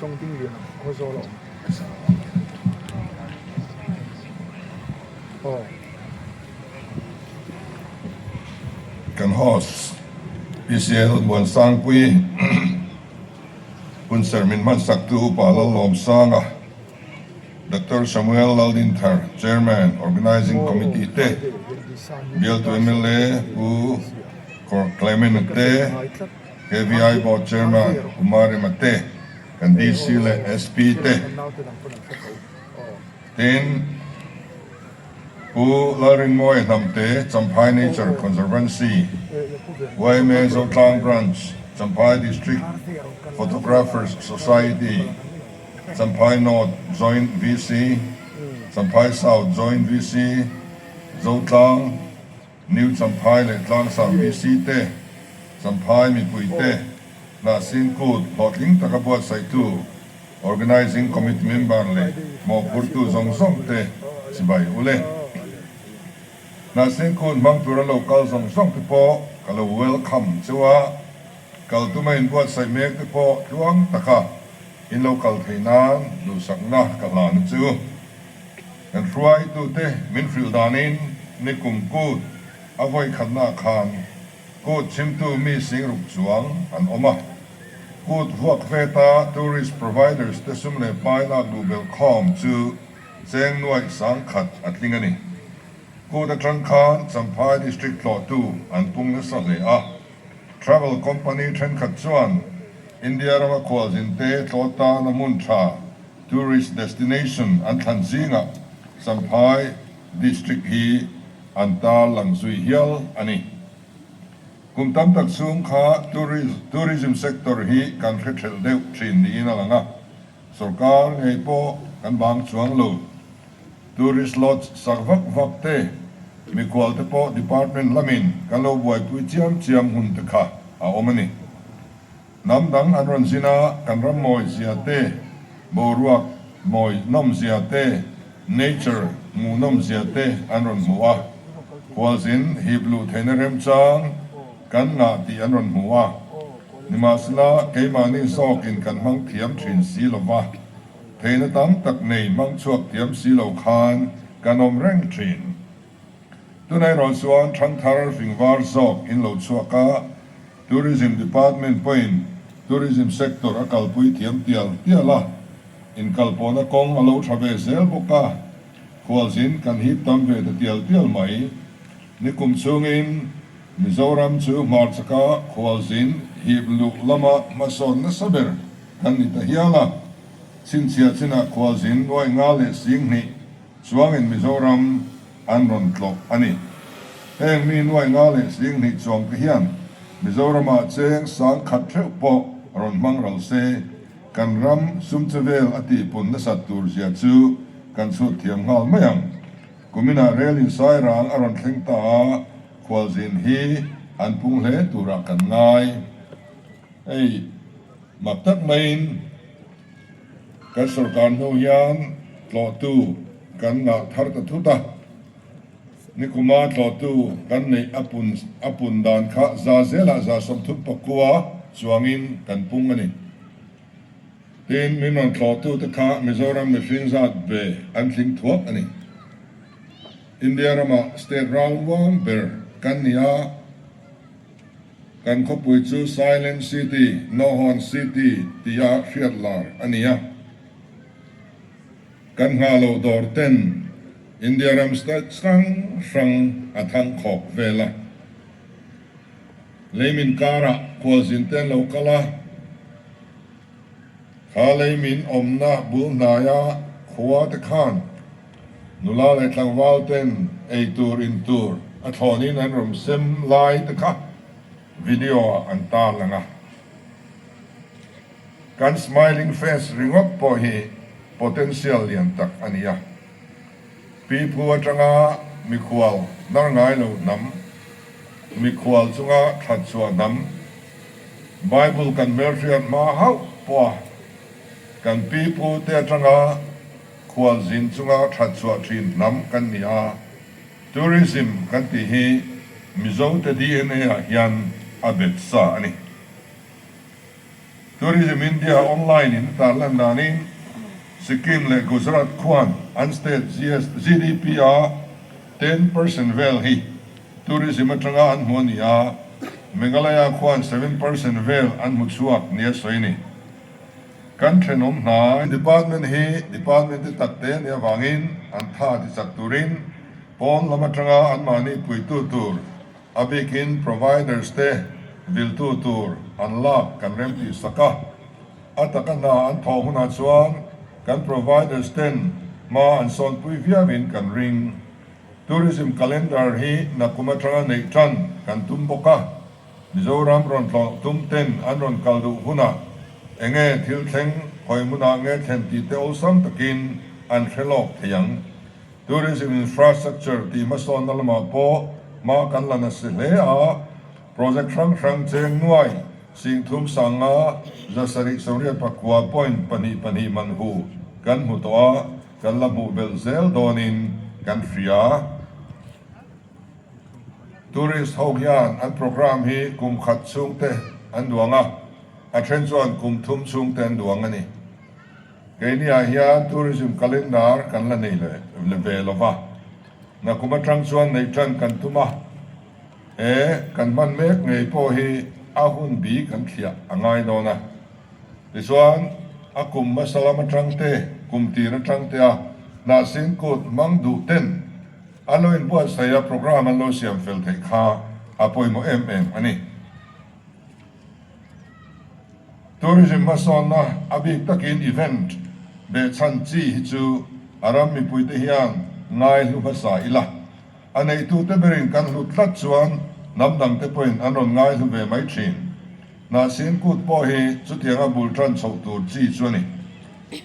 Chawngdingliana Khawzawl a awm. Aw. Kan host PCL Muansangpui hunserh min hmansaktu Upa Lalawmsanga, Doctor Samuel Laldinthar, Chairman, Organising Committee te, Bialtu mla Pu Clement a te, KVI Board Chairman Kumar Rema te, kan DC leh SP te, tin Pu Lalrinmawia Hnamte, Champhai Nature Conservancy, yma Zotlang Branch, Champhai District Photographers Society, Champhai North Joint VC, Champhai South Joint VC, Zotlang, New Champhai leh Tlangsang VC te, Champhai mipui te, Hnahsin Kut hlawhtling taka buatsaihtu Organizing Committee member leh mawhphurtu zawng zawng te chibai u le. Hnahsin Kut hmang tura lo kal zawng zawng te pawh ka lo welcome cheu a, kal tuma inbuatsaih mek te pawh tluang taka in lo kal theih nan duhsakna ka hlan a chu. Kan hruaitute min hrilh danin nikum kut a vawi khatnaah khan kut chhimtu mi sing ruk chuang an awm a. Kut vuak veta tourist providers te sum leh pai lak duh belh khawm chu cheng nuaih sangkhat a tling a ni. Kut atang khan Champhai District tlawhtu an pung nasa hle a. Travel company thenkhat chuan India rama khualzin te tlawh tana hmun tha tourist destination an thlan zingah Champhai District hi an tar lang zui hial a ni. Kum tam tak chhung kha tourism sector hi kan hre thelh deuh thin niin a lang a, sorkar ngei pawh kan bang chuang lo. Tourist lodge sak vak vak te, mikhual te pawh department lamin kan lo buaipui chiam chiam hun te kha a awm a ni. Hnam dang an rawn zin a, kan ram mawi zia te, boruak mawi nawm zia te, nature hmuh nawm zia te an rawn hmu a. Khualzin hip luh theihna remchang kan ngah tih an rawn hmu a. Nimahsela, keimahni zawkin kan hmang thiam thin si lo va, theihna tam tak nei hmang chhuak thiam si lo khan kan awm reng thin. Tunah erawh chuan thangthar fingvar zawk in lo chhuak a, Tourism Department pawhin Tourism sector a kalpui thiam tial tial a, inkalpawhna kawng a lo tha ve zel bawk a, khualzin kan hip tam ve ta tial tial mai. Nikum chhungin Mizoram chu hmarchaka khualzin hip luh lama hmasawn nasa ber kan ni ta hial a, chhinchhiah chinah khualzin nuai nga leh 2000 chuangin Mizoram an rawn tlawh a ni. Heng mi nuai nga leh 20,000 chuang te hian Mizoramah cheng 10,000 theuh pawh rawn hmang ral se, kan ram sum che vel a tihpun nasat tur zia chu kan chhut thiam nghal mai ang. Kuminah rel insai rang a rawn thleng ta a, khualzin hi an pung hle turah kan ngai. Hei mak tak maiin. Kan sorkar hnu hian tlawhtu kan ngah thar ta thut a, nikuma tlawhtu kan neih a pun a pun dan kha za zelah za 39 chuangin kan pung a ni. Tin, min rawn tlawhtu te kha Mizoram mihring zat ve an tling thuak a ni. India ramah state ralmuang ber kan ni a. Kan khawpui chu Silent City, Nawhawn City tia hriat lar a ni a. Kan nghah loh dawr ten India ram state hrang hrang a thang khawk vel a. Leimin karah khualzin te an lo kal a. Kha leimin awmna bul hnaia khua te khan nula leh tlangval ten ei tur in tur a thlawnin an rawn sem lai te kha video ah an tarlang a. Kan smiling face ringawt pawh hi potential lian tak a ni a. Pipu atanga mikhual nar ngai lo hnam, mikhual chunga that chhuah hnam, Bible kan hmelhriat hma hauh pawh a kan pipu te atanga khualzin chunga that chhuah thin hnam kan ni a, tourism kan tih hi Mizote DNA ah hian a bet sa a ni. Tourism India online in a tarlan danin Sikkim leh Gujarat khuan an state GDP a 10% vel hi tourism atanga an hmu a ni a, Meghalaya khuan 7% vel an hmu chhuak nia sawi a ni. Kan thenawm hnai department hi department te tak te a nih avangin an tha ti chak turin pawn lam atanga anmahni puitu tur a bikin providers te viltu tur an lak kan remtih sak a. A taka hna an thawh hunah chuan kan providers ten hma an sawnpui viauin kan ring. Tourism calendar hi nakum atanga neih tan kan tum bawk a, Mizoram rawn tlawh tum ten an rawn kal duh hunah enge thil thleng khawi hmunah nge thlen tih te awlsam takin an hre lawk thei ang. Tourism infrastructure tih hmasawnna lamah pawh hma kan la nasa hle a, project hrang hrang cheng nuai 30 sanga 789 point pahnih pahnih man hu kan hmu tawh a, kan la hmuh belh zel dawnin kan hria. Tourist ho hian an programme hi kum khat chhungte an duang a, a then chuan kum thum chhungte an duang a ni. Keiniah hian tourism calendar kan la nei leh ve lo va, nakum atang chuan neih tan kan tum a, he kan hman mek ngei pawh hi a hun bi kan thliah a ngai dawn a. Tichuan, a kum hmasa lam atang te, kum tir atang te a hnahsin kut hmang duh ten an lo inbuatsaih a, programme an lo siam fel theih kha a pawimawh em em a ni. Tourism hmasawnna a bik takin event behchhan chi hi chu a ram mipuite hian ngai hlu hmasa ila. A neitute berin kan hlut tlat chuan hnam dangte pawhin an rawn ngai hlu ve mai thin. Hnahsin kut pawh hi chutianga bul tan chhoh tur chi chu a ni.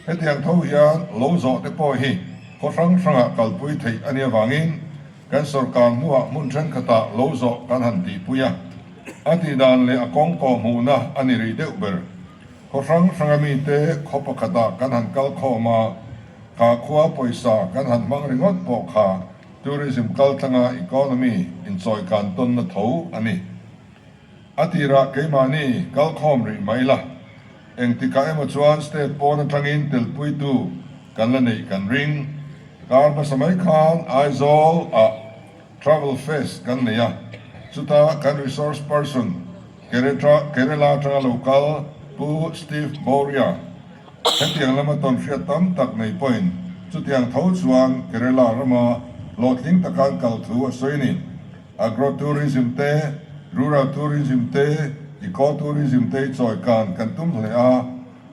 Hetiang tho hian lo zawh te pawh hi khaw hrang hrangah kalpui theih a nih avangin kan sawrkar hnuah hmun thenkhatah lo zawh kan han tihpui a. A tihdan leh a kawng kawh hmuhna a ni rih deuh ber. Khaw hrang hranga mite khaw pakhatah kan han kal khawm a, kha khua pawisa kan han hmang ringawt pawh kha Tourism kaltlanga economy inchawikan tawnna tho a ni. A tirah keimahni kalkhawm rih mai la, engtikah emaw chuan state pawn atangin telpuitu kan la neih kan ring. Kar hmasa mai khan Aizawl ah Travel Fest kan nei a, chuta kan resource person Kerala atanga lo kal Pu Steve Boria, Hetiang lama tawnhriat tam tak nei pawhin chutiang tho chuan Kerala rama hlawhtling taka an kal thu a sawi a ni. Agro tourism te, rural tourism te, eco tourism te hi chawikan kan tum hle a,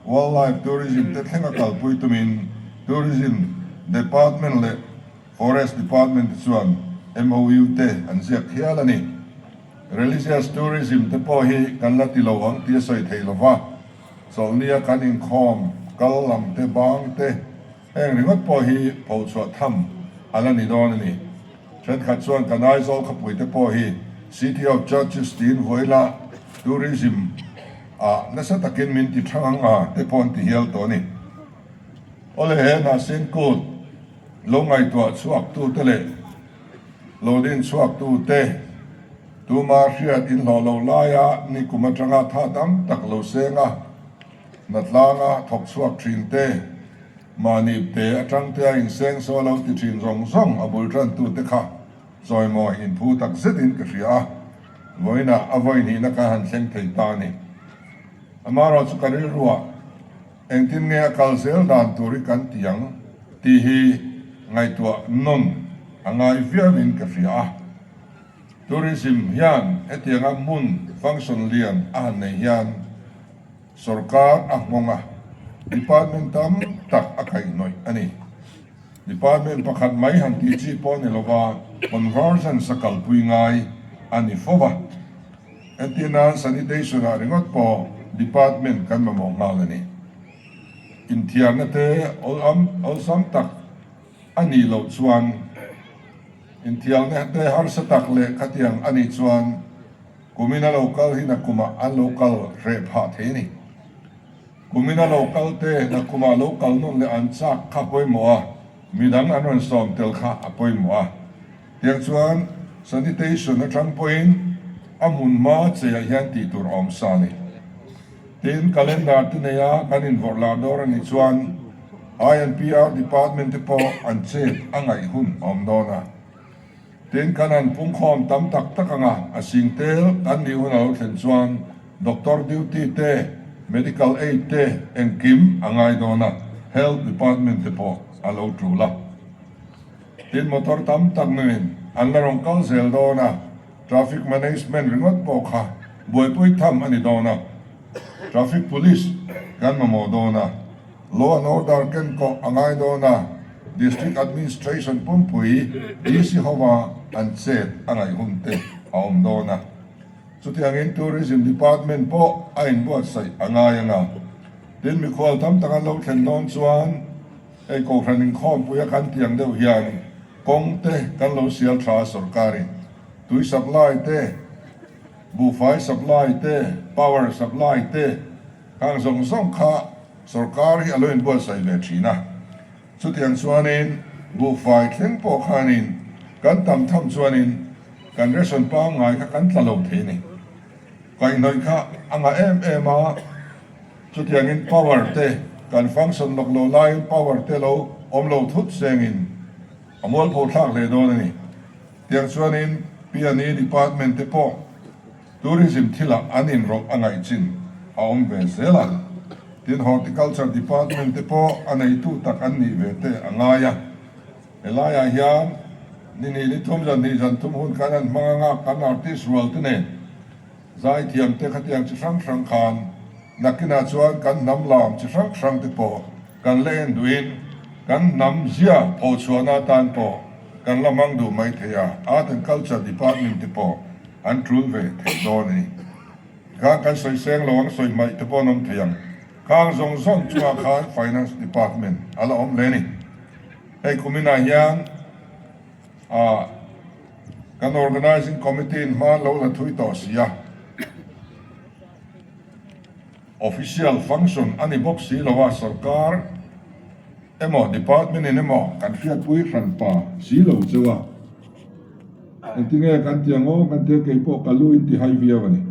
wildlife tourism te thlenga kalpui tumin Tourism Department leh Forest Department te chuan MOU te an ziak hial a ni. Religious tourism te pawh hi kan la ti lo ang tih a sawi thei lo va. Chawlhnia kan inkhawm kal lam te bang te heng ringawt pawh hi phochhuah tham a la ni dawn a ni. Thenkhat chuan kan Aizawl khawpui te pawh hi City of Churches tiin vawilah tourism ah nasa takin min ti thang ang a te pawh an ti hial tawh a ni. Awle he Hnahsin Kut lo ngaihtuah chhuak tu te leh lo din chhuak tu te Tuma hriat inhlawh loh laia nikum atanga tha tam tak lo seng a, hnatlanga thawk chhuak thin te, mahni te atang te a inseng saw lo ti thin zawng zawng a bul tantute kha chawimawi inphu tak zetin ka hria a, vawiinah a vawi hnihna kan han thleng thei ta a ni. Amaherawhchu ka rilruah engtin nge a kal zel dan tur hi kan ti ang tih hi ngaihtuah nawn a ngai viauin ka hria a. Tourism hian hetianga hmun function lian a han nei hian sorkar a nghawng a, department tam tak a kaihhnawih a ni. Department pakhat mai han tih chi pawh ni lova convergence a kalpui ngai a ni fo va. Entir nan sanitation ah ringawt pawh department kan mamawh nghal a ni. Inthiarna te awlsam tak a nih loh chuan Inthialna te harsa tak leh khatiang a nih chuan kumin a lo kal hi nakumah an lo kal hreh phah thei a ni. Kumin a lo kal te nakumah lo kal nawn leh an chak kha pawimawh a, midang an rawn sawm tel kha a pawimawh a. Tiang chuan sanitation atang pawhin a hmun hma cheiah hian tih tur a awm sa a ni. Tin, calendar te neia kan invawrh lar dawr a nih chuan INPR department te pawh an chet a ngaih hun a awm dawn a. Tin, kan han pungkhawm tam tak tak anga a sing tel kan nih hun a lo thlen chuan doctor duty te, medical aid te engkim a ngai dawn a, health department te pawh a lo tul a. Tin, motor tam tak nungin an la rawn kal zel dawn a, traffic management ringawt pawh kha buaipui tham a ni dawn a, traffic police kan mamawh dawn a, law and order ken kawh a ngai dawn a, district administration pumpui DC hova an chet a ngaih hun te a awm dawn a. Chutiangin tourism department pawh a inbuatsaih a ngai ang a, tin mikhual tam tak an lo thlen dawn chuan, Hei Kohhran inkhawmpuia kan tiang deuh hian kawng te kan lo sial tha a sorkarin tui supply te, buhfai supply te, power supply te khang zawng zawng kha sorkar hi a lo inbuatsaih ve thin a. Chutiang chuanin buhfai thleng pawh khanin kan tam tham chuanin kan ration pangngai kha kan tla lo thei a ni. Kaihhnawih kha a ngah em em a. Chutiangin power te kan function lawk lo laiin power te lo awm lo thut sengin a mualpho thlak hle dawn a ni. Tiang chuanin P&E department te pawh tourism thilah an inrawlh a ngaih chin a awm ve zel a. Tin, horticulture department te pawh a neitu tak an nih ve te a ngai a. Helaiah hian ni hnih ni thum zan hnih zan thum hun kan han hmang anga kan artist rual te nen Zaithiam te khatiang chi hrang hrang khan nakinah chuan kan hnam lam chi hrang hrang te pawh kan la en duhin kan hnam zia phochhuahna atan pawh kan la hmang duh mai thei a, Art and Culture Department te pawh an tul ve thei dawn a ni. Tikhan kan sawi seng lo ang, sawi hmaih te pawh an awm thei ang. Khang zawng zawng chungah khan Finance Department a la awm hle a ni. Hei kuminah hian a kan Organising Committee in hma lo la thui tawh si a, Official function a ni bawk si lo a, Sorkar emaw Department in emaw kan hriatpui hran pa si lo cheu a, engtinge kan ti ang aw kan tia keipawh ka lu in ti hai viau a ni.